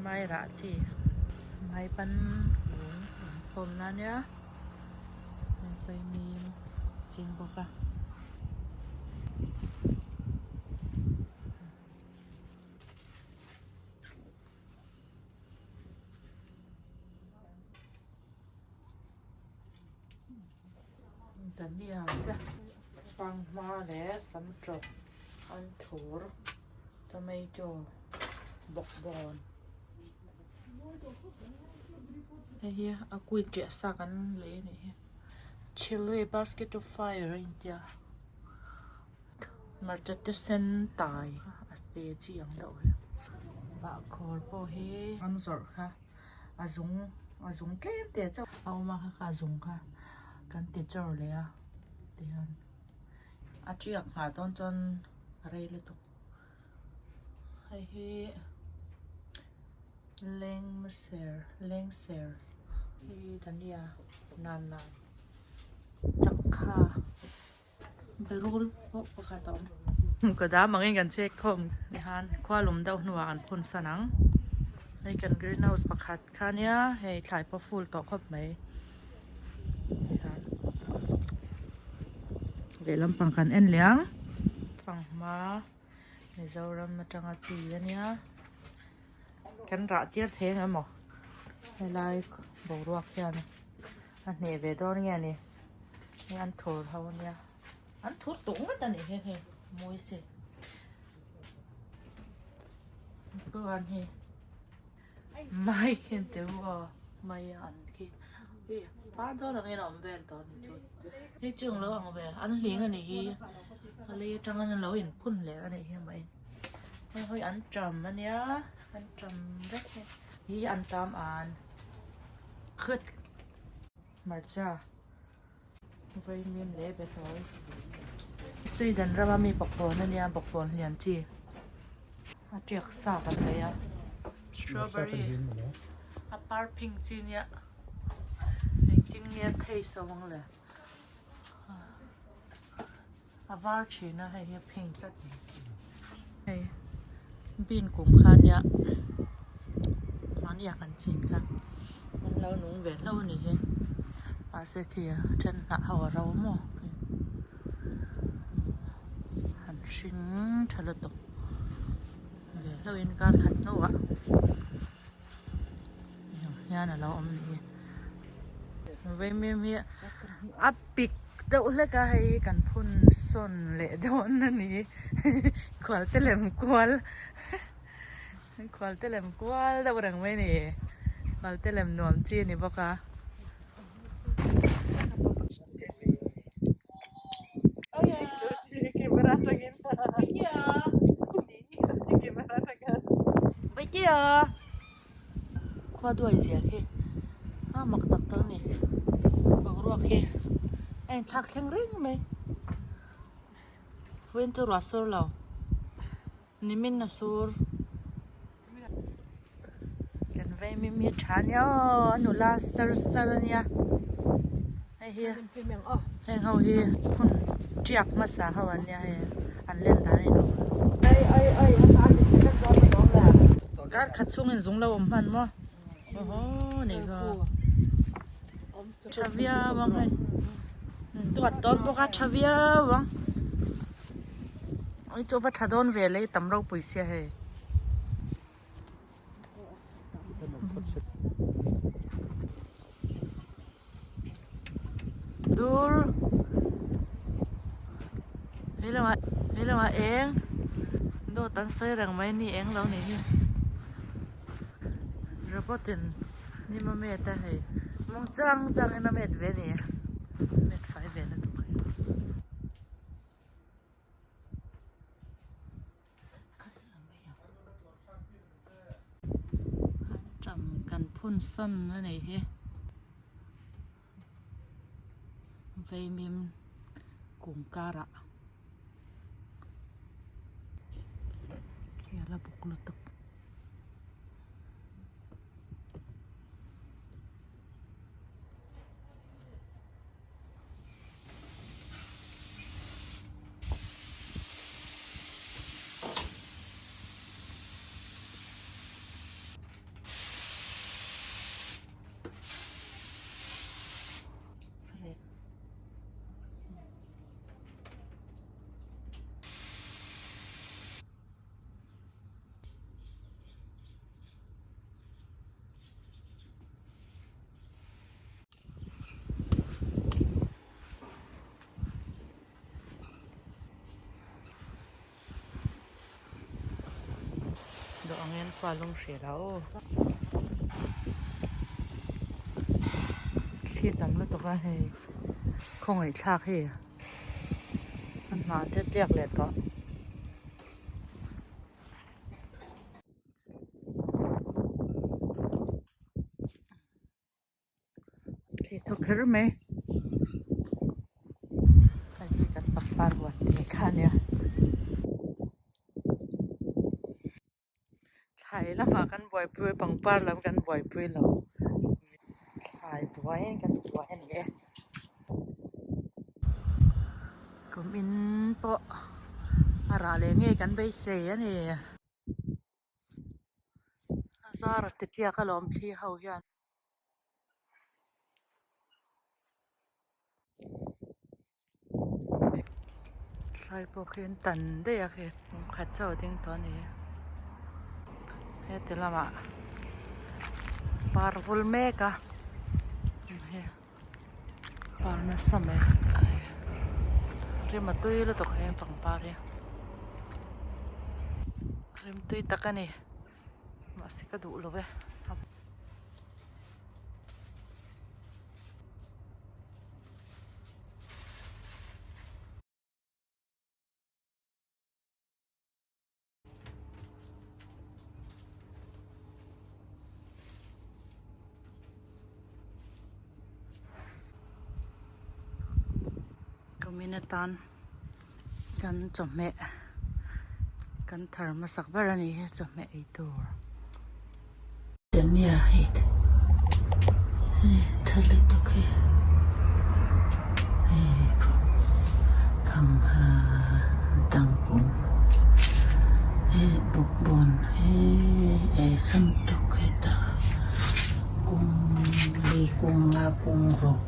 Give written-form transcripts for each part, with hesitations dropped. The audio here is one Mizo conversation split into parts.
Mai rah chi mai pan lung khawm na nia vaimim ching bawk a. Dhania te fanghma leh samtawp anthur tomato bawkbawn hei hi a kui ṭiah sa kan lei a nih hi chilli basket of fire a intia hmarcha te sen tai a te chi ang deuh hi bahkhawr pawh hi an zawrh kha. A zung a zung tlem te chauh a awm a kha kha a zung kha kan ti chawr leh a tihian a tiak nghah dawn chuan a rei lutuk hei hi leng ser leng ser hi dhania nan nan changkha. Berul pawh pakhat a awm. Ka dam angin kan check khawm nihan khua lum deuh hnuah an phun san ang. Hei kan green house pakhat kha nia hei thlai pawh full tawh khawp mai. Lehlam pang kan en leh ang. Fanghma Mizoram atanga chi ania. Kan rah tir thei ang emaw helai boruak hian a hneh ve dawn nge ni hei an thur ho ania an thur tawh ngawt a nih hi hei mawi se chuan hei mai khian te u aw mai an khi hei par dawn angin a awm vel tawh a ni chu hei chu englo ang ve an hling a nih hi a lei atangin an lo inphun leh a nih hi mai. Hei hawi an ṭam a nia an ṭam vek hei hi an tam an khut hmarcha vaimim leh behlawi Sweden rama mi bawkbawn a nia bawkbawn hliam chi a ṭiak sa kan lei a strawberry a par phing chi nia engtin nge a taste awm ang le. A var thin a hei hi a pheng tlat hei bean kum kha nia mahnia kan chin kha an lo nung ve hlauh a ni hi mahse khi a then hnah ho a ro maw an hring tha lutuk ve hlauh in kar khat hnuah hian a lo awm ni hi vaimim hi a pik deuh hlek a hei hi kan phun sawn leh dawn a ni khual te lem kual khual te lem kual deuh reng mai a ni khual te lem nuam chi a ni bawk a. Khua duai zia khi a mak tak tak a ni boruak hi a inthlak thleng reng mai vawiin chu ruah sur lo nimin a sur kan vei mi mi tha ania aw a nula sar sar ania hei hi heng ho hi phun tiak hmasa ho an nia hei an len dan a inawm lo kar khat chhungin zung lo awm hman maw awhaw ni kha tha viau ang hei duat dawn bawk a tha viau ang ui chu va tha dawn ve le i tam ropui sia hei. Dur he lamah he lamah eng dawt an sawi reng mai ni eng lo nih hi robot in hnim a met a hei mawng chang chang in a met ve a ni met fai ve lutuk hei. Ṭam kan phun sawn a nih hi vaimim kum karah khi a la bawk lutuk. Dawh ang hian khua lum hreh lo aw. Thli tam lutuk a hei khawngaih thlak hei a hnah te tliak leh tawh. Thli thaw kher mai hei hi kan pangpar huan te kha a nia thlai lamah kan buaipui a pangpar lam kan buaipui lo thlai buai kan buai a ni e kum in pawh a rah leh ngei kan beisei a ni. A zara ti tliak alawm thli ho hian. Thlai pawh khi an tan daih a khi kum khat chauh a ding tawh a ni. Heti lamah par vul mek a hei par nasa mai rim a tui lutuk heng pangpar hi rim tui tak a ni mahse ka duh lo e. Kumin atan kan chawhmeh kan thar hmasak ber a ni hi chawhmeh ei tur. Dania hei tha lutuk hi hei pangha dangkung hei bawkbawn hei samtawk hetah kung lei kung nga kung rawk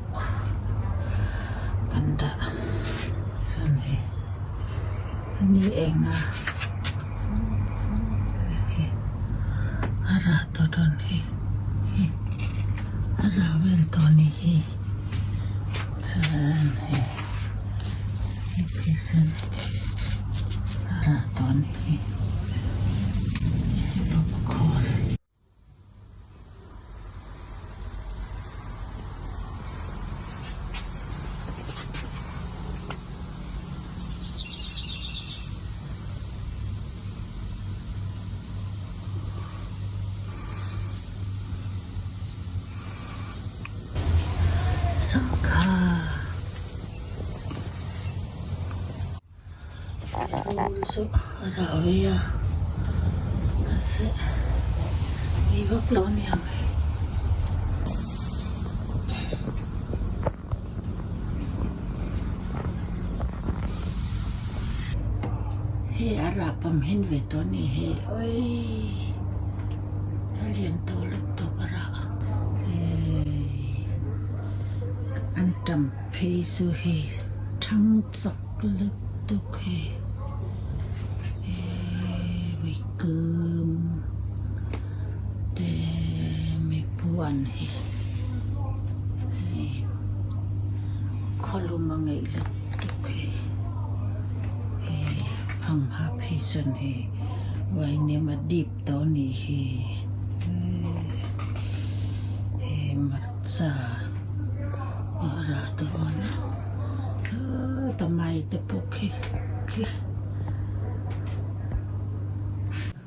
kan dah chuan hei ni enga. A rah tawh dawn hi hi a rah vel tawh a nih hi chuan hei hei sawn a rah tawh a nih hi hei bawkbawn. Sangha Rul chu a rah ve a mahse ei vak lo a ni ang hei. Hei a rah pam hen ve tawh a ni hei awii a lian tawh lutuk a rah hei an tam phei chu hei thang chak lutuk hei eee vawikum te mipuan hi hei khawlum a ngeih lutuk hei hei pangha phei chuan hei vainem a dip tawh a nih hi hei hmarcha a rah dawn tomato pawh khi khi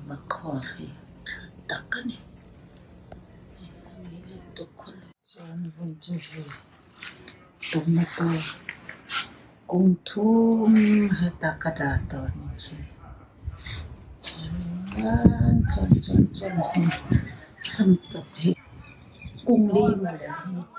bakhaw hi tha tak a ni chuan hun chu hei tomato kung thum hetah ka dah tawh a ni hi chuan chuan chuan hei samtawk hi kung li mawle hi.